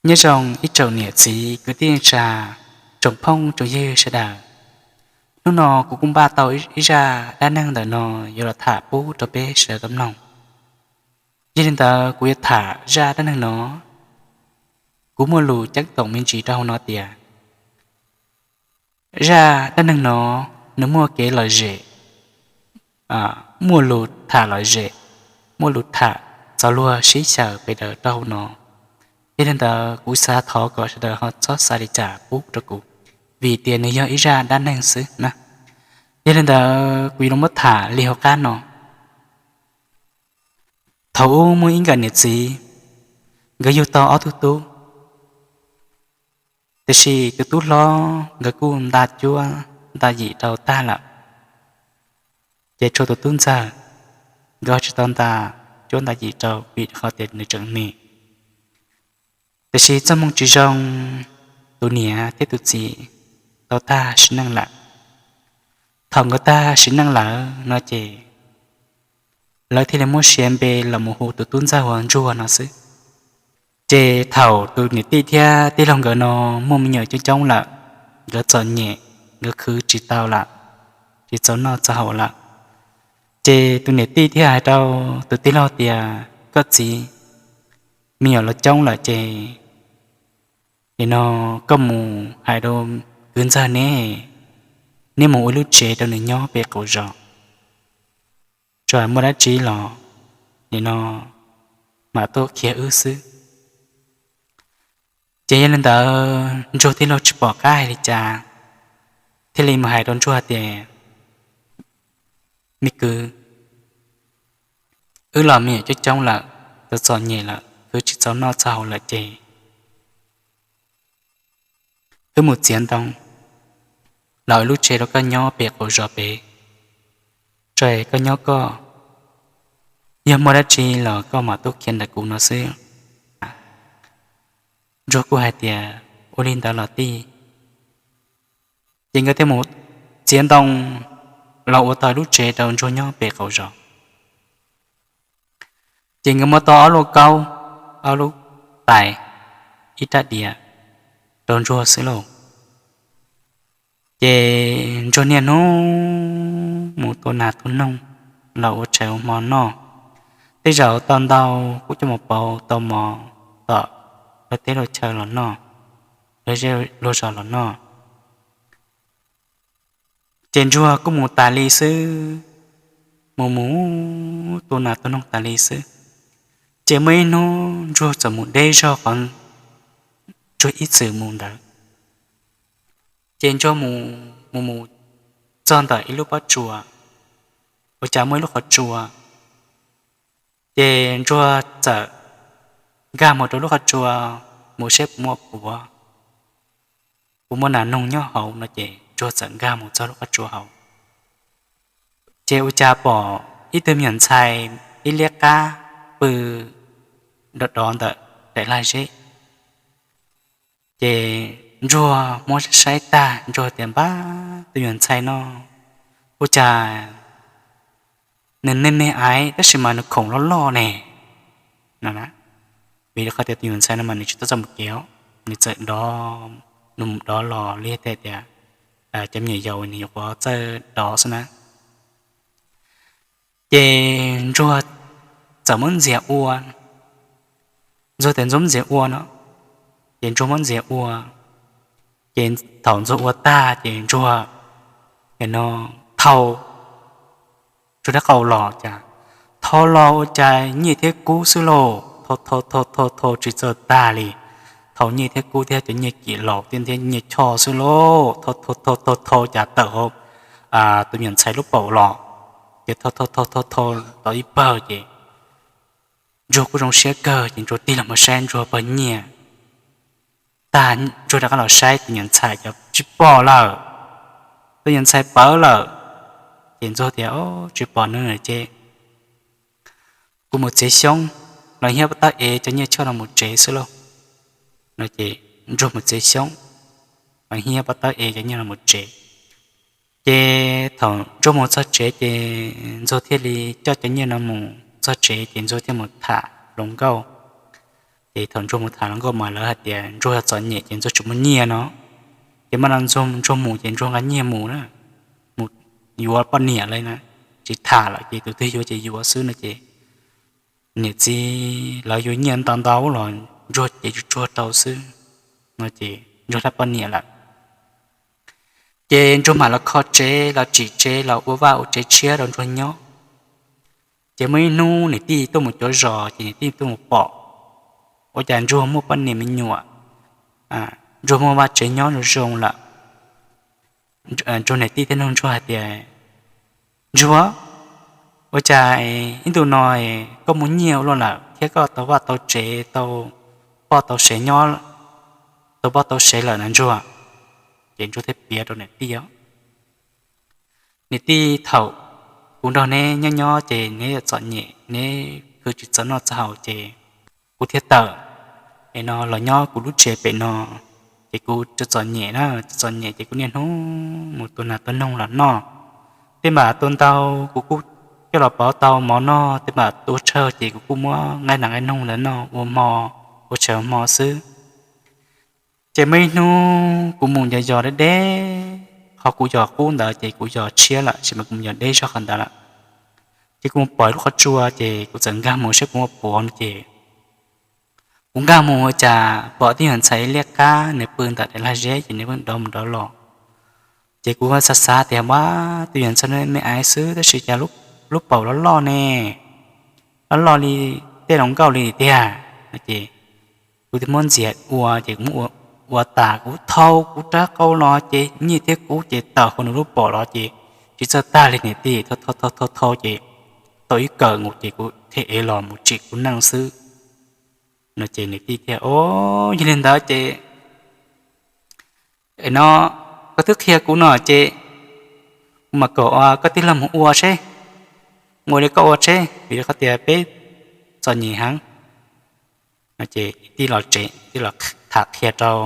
Nyob zoo ib tsoom niam txiv kwv tij neej tsa, tsoom phooj tsoom ywg sawv daws. Hnub no kuv kuj npaj tau ib zaj dab neeg ntawm no yuav los tham pub rau peb sawv daws tau mloog. Yog li ntawd kuv yuav tham zaj dab neeg no, kuv muaj lus ceeb toom me ntsis rau hauv no tias zaj dab neeg no nws muaj kev lom zem, muaj lus tham lom zem, muaj lus tham txaus luag sib xyaw pes daws rau hauv no. Yog li ntawd kuv xav thov kom sawv daws ho txhob xav li cas pub rau kuv, vim tias nws yog ib zaj dab neeg xwb na. Yog li ntawd kuv yuav los muab tham li hauv qab no. Thaum ub muaj ib nkawm niam txiv, nkawd yug tau ob tug tub, tiam sis tus tub hlob nkawd kuj nta cuab nta yim rau tag lawm, ces tshuav tus tub ntxawg, nkawd ho tsis tau nta cuab nta yim rau vim qhov tias nws tseem me. Tiam sis txoj hmoo tsis zoo, tus niam thiab tus txiv tau tag sim neej lawm. Thaum nkawd tag sim neej lawm no ces lawv thiaj li muab siav npe los mus hu tus tub ntxawg ua Ntsuag no xwb. Ces thaum tus niam tij thiab tij laug nkawd no muaj me nyuam coob coob lawm, nkawd txom nyem, nkawd khwv tsis tau lawm, tsis txaus noj txaus haus lawm, ces tus niam tij thiaj hais rau tus tij laug tias, Koj txiv, me nyuam los coob lawm ces nim no koj mus hais rau kwv ntxawg neb, neb mus ua ib lub tsev rau nws nyob pem qaum zos, tsuas muaj dab tsi los nim no mam tuaj qhia wb xwb. Ces yog li ntawd Ntsuag tij laug tsis pom qab hais li cas, thiaj li mus hais rau Ntsuag tias, Me kwv, wb los me nyuam coob coob lawm, txom txom nyem lawm, khwv tsis txaus noj txaus haus lawm ces wb mus txiav ntoo los ua lub tsev rau koj nyob pem qaum zos pem, tso koj nyob koj, yog muaj dab tsi los koj mam tuaj qhia ntawm kuv no xwb. Ntsuag kuj hais tias, Ua li ntawd los tij. Ces nkawd thiaj mus txiav ntoo los ua tau lub tsev rau Ntsuag nyob pem qaum zos. Ces nkawd muab tau ob lub kaub, ob lub tais, ib rab diav rau Ntsuag xwb lauj. Ces Ntsuag niaj hnub mus tua nas tua noog los ua tshais ua hmo noj. Tej zaum tau ntau kuj coj mus pauv tau mov tom luag teb luag chaw los noj, luag zej luag zos los noj. Ces Ntsuag kuj mus tas li xwb, mus mus tua nas tua noog tas li xwb. Ces muaj ib hnub Ntsuag txawm mus deb zog qhov Ntsuag ib txwm mus ntawd. Ces Ntsuag mus mus mus txog ntawm ib lub pob tsuas, ua cas muaj ib lub qhov tsua. Ces Ntsuag txawm nkag mus rau lub qhov tsua mus saib puas muaj puav, puas muaj nas noog nyob hauv no ces Ntsuag txawm nkag mus txog lub qhov tsua hauv. Ces ua cas pom ib tug me nyuam ntxhais ib liab qab pw dov dov ntawm daim lag zeb. Ces Ntsuag muab saib tag, Ntsuag tias, Npab, tus me nyuam ntxhais no ua cas nws me me aiv tab sis mas nws khoom loj loj ne, no. Vim qhov tias tus me nyuam ntxhais no mas nws tsis tau txawj mus kev, nws txawm dov, nws mus dov los li tej tias cov me nyuam yaus nws nyuam qhuav txawj dov xwb na. Ces Ntsuag txawm muab ntxias ua, Ntsuag tias Ntsuag muab ntxias ua no, ces Ntsuag muab ntxias ua. Ces thaum Ntsuag ua tag ces Ntsuag no thau Ntsuag rab qau los cas, thau los ua cas nyiaj thiab kub xwb lauj, thau thau thau thau thau tsis txawj tag li. Thau nyiaj thiab kub thiab cov nyiaj kim laus thiab nyiaj choj xwb lauj, thau thau thau thau thau cas tawm hauv tus me nyuam ntxhais lub paum los. Ces thau thau thau thau thau tau ib pawg ces Ntsuag kuj zoo siab kawg ces Ntsuag tig los mus saib Ntsuag pawg nyiaj tag, Ntsuag rov qab los saib tus me nyuam ntxhais ces tsis pom lawm, tus me nyuam ntxhais pawv lawm. Ces Ntsuag tias, Tsis pom nws lawm ces kuv mus txiav xyoob los hiab pob tawb ev cov nyiaj choj no mus tsev xwb lauj. No ces Ntsuag mus txiav xyoob los hiab pob tawb ev cov nyiaj no mus tsev. Ces thaum Ntsuag mus txog tsev ces Ntsuag thiaj li coj cov nyiaj no mus txog tsev ces Ntsuag thiaj mus tham hluas nkauj. Ces thaum Ntsuag mus tham hluas nkauj mas lawv hais tias Ntsuag yog txom nyem ces Ntsuag tsis muaj nyiaj no. Ces mas no Ntsuag mus ces Ntsuag nqa nyiaj mus na, mus yuav poj niam li na, tsis tham lawm ces tus twg yuav ces yuav xwb no ces niam txiv lawv yuav nyiaj ntau ntau los Ntsuag ces tsuag tsuag rau xwb no ces Ntsuag tau poj niam lawm. Ces Ntsuag mam los kho tsev los tsim tsev los ua vaj ua tsev tshiab rau Ntsuag nyob. Ces muaj ib hnub niam tij tuaj mus cuav zos ces niam tij tuaj mus pom, ua cas Ntsuag muaj poj niam me nyuam, Ntsuag muaj vaj tsev nyob zoo zoo lawm. Ntsuag niam tij thiaj nug Ntsuag hais tias, Ntsuag, ua cas ib ntu no koj muaj nyiaj ua luaj lawm thiab koj tau vaj tau tsev, tau poj tau sev nyob, tau poj tau sev lawm na Ntsuag? Ces Ntsuag thiaj piav rau niam tij, niam tij, thaum kuv nrog neb nyob nyob ces neb txom nyem, neb khwv tsis txaus noj txaus haus ces kuv thiaj tawm es no los nyob kuv lub tsev pem no. Ces kuv txom nyem na, txom nyem ces kuv niaj hnub mus tua nas tua noog los noj. Tej mam tua ntau kuv kuj coj los pauv tau mov noj, tej mam tua tsawg ces kuv kuj muab nqaij nas nqaij noog ntawd noj ua hmo, ua tshav ua hmo xwb. Ces muaj ib hnub kuv mus yos yos deb deb, qhov kuv yos qub ntawd ces kuv yos tshiab lawm, tab sis mas kuv mus yos deb zog qhov ntawd lawm. Ces kuv mus pom lub qhov tsua ces kuv txawm nkag mus saib puas muaj puav no ces kuv nkag mus ua cas pom tib yog ntxhais liab qab nws pw ntawm daim lag zeb ces nws pheej dov mus dov los. Ces kuv xav xav tias, Ab, tib yog ntxhais me me xwb tab sis cas lub paum loj loj ne, loj loj li tej hluas nkauj li tiag. Ces kuv thiaj muab ntxias ua ces kuv muab ua tas, kuv thau kuv rab qau los ces nyiaj thiab kub ces tawm hauv nws lub paum los ces tsis txawj tag li niam tij, thau thau thau ces tau ib kawm nkaus ces kuv thiaj ev los mus tsim kuv neej xwb no ces niam tij thiaj, Yog li ntawd ces no koj twb qhia kuv no ces kuv mam kom koj tij laug mus ua seb, mus ua li koj ua seb, vim qhov tias peb txom nyem heev no ces tij los tsev, tij los tham qhia rau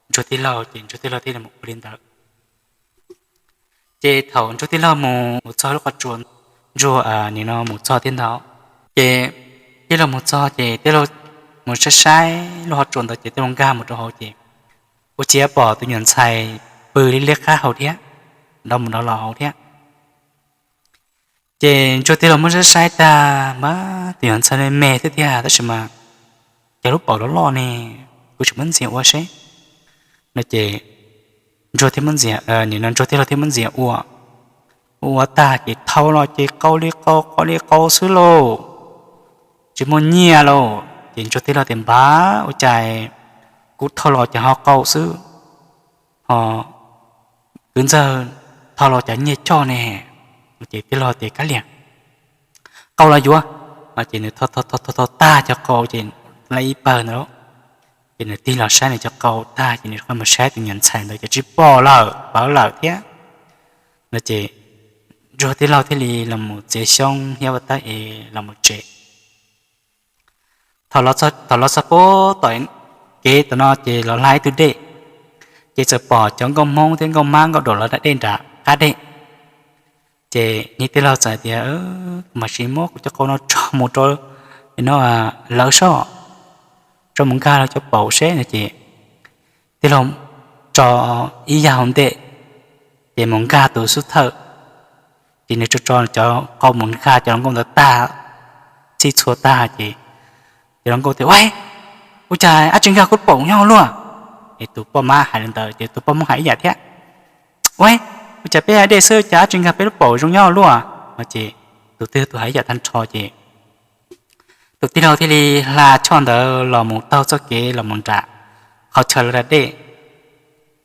Ntsuag tij laug ces Ntsuag tij laug thiaj li mus ua li ntawd. Ces thaum Ntsuag tij laug mus txog lub qhov tsua, Ntsuag nim no mus txog thiab ntag, ces tij laug mus txog ces tij laug mus saib saib lub qhov tsua ntawd ces tij laug nkag mus rau hauv ces ua ciav pom tus nyuam ntxhais pw li liab qab hauv thiab, dov mus dov los hauv thiab. Ces Ntsuag tij laug muab saib saib tag mas tus nyuam ntxhais me me thiab tiag tab sis mas cas lub paum loj loj ne, kuv tsis muab ntxias ua seb no ces Ntsuag thiaj muab ntxias, nim no Ntsuag tij laug thiaj muab ntxias ua, ua tag ces thau los ces qau li qau, qau li qau xwb lauj, tsis muaj nyiaj lauj. Ces Ntsuag tij laug tias, Npab, ua cas kuv thau los ces ho qau xwb, ho kwv ntxawg thau los cas nyiaj coj ne? Ces tij laug tias, Kab liam, qau los yuav. Ces nws thau thau tag cov qau ces lawm ib pawg ntawd, ces nws tig los saib nws cov qau tag ces nws rov qab mus saib tus nyuam ntxhais ntawd ces tsis pom lawm, pawv lawm thiab no ces Ntsuag tij laug thiaj li los mus txiav xyoob thiab ua tab es los mus tsev. Thaum los txog pem tom kev tom no ces los hla ib tug dej, ces txawm pom cov nkauj Hmoob thiab nkauj Mab nkauj Daum lawv da dej nram qab dej. Ces niag tij laug txawm tias, Kuv mam sim muab kuv cov qau no tso mus rau no lawv soj, tso mus nkag lawv cov paum seb no ces tij laug tso ib yam hauv ntej, ces mus nkag tus xub thawj, ces nws tso tso cov qau mus nkag cov hluas nkauj ntawd tag, txhij txhua tag ces cov hluas nkauj tias, Ua cas dab tsi nkag kuv lub paum nyob luaj? Es tus poj mab hais li ntawd ces tus poj Hmoob hais ib yam thiab, Ua, ua cas peb da dej xwb cas dab tsi nkag peb lub paum zoo nyob luaj no ces tus twg tus hais ib yam tag nrho ces tus tij laug thiaj li hla choj ntawd los mus taug txoj kev los mus nram qhov chaw lawv da dej.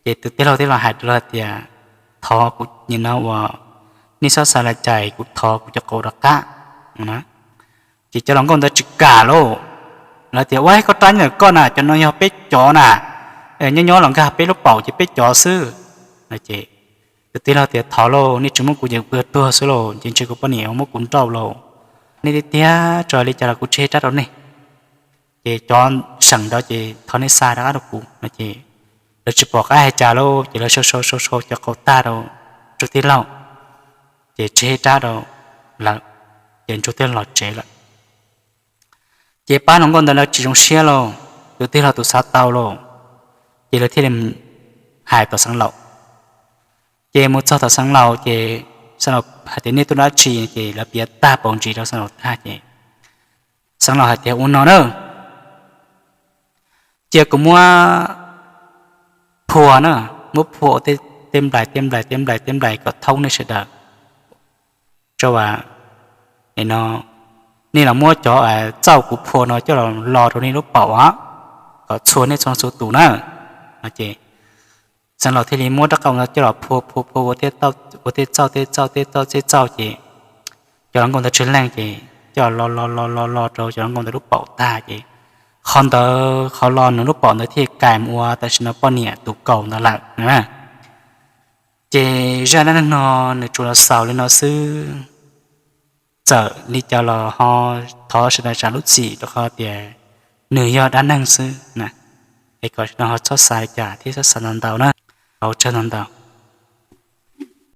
Ces tus tij laug thiaj los hais rau lawv tias, Thov kuv nim no uas nej txhob xav li cas, kuv thov kuv cov qau rov qab. Ces cov hluas nkauj ntawd tsis kam lauj, lawv tias, Ua, koj rab nyob ntawm koj na, cov no yog peb cov na, nyob nyob los nkag peb lub paum ces peb cov xwb no ces tus tij laug tias, Thov lauj, nej tsis muab kuv ces kuv tuag xwb lauj, ces ntshe kuv poj niam muab kuv nrauj lauj. Nej tiag tiag tso li cas los kuv tsis hais rab rau nej. Ces cov seem ntawd ces thov nej xa rov qab rau kuv no ces lawv tsis pom qab hais cas lauj, ces lawv sau sau sau sau cov qau tag rau Ntsuag tij laug, ces tsis hais rab rau lawv, ces Ntsuag tij laug los tsev lawm. Ces pab hluas nkauj ntawd lawv tsis zoo siab lauj, tus twg los tus xav tau lauj, ces lawv thiaj li hais tom Xeev Laus. Ces mus txog tom Xeev Laus ces Xeev Laus hais tias nej tuaj dab tsi, ces lawv piav tag npaum ntsis rau Xeev Laus tag ces Xeev Laus hais tias ua no na, cia kuv muab phua na, muab phua ua tej nplais tej nplais tej nplais tej nplais kom thoob nej sawv daws. Tso as, no, nej los muab cov txauj kuv phua no coj los lo rau nej lub paum os, kom txhua nej txhua txhua tus na. Ces Xeev Laus thiaj li muab rab qau no coj los phua phua phua ua tej txauj tej txauj tej txauj tej txauj ces cov hluas nkauj ntawd tsawg leej ces coj los lo lo lo lo rau cov hluas nkauj ntawd lub paum tag ces qhov ntawd qhov lo nws lub paum ntawd thiaj kais mus ua tam sim no poj niam tus kaus ntawd lawm. Ces zaj dab neeg no nws tsuas los xaus li no xwb. Txawm li cas los ho thov sawv daws zam lub txim rau qhov tias nws yog dab neeg xwb na, es kom sawv daws ho txhob xav li cas thiab txhob xav ntau ntau na. Ua tsaug ntau ntau.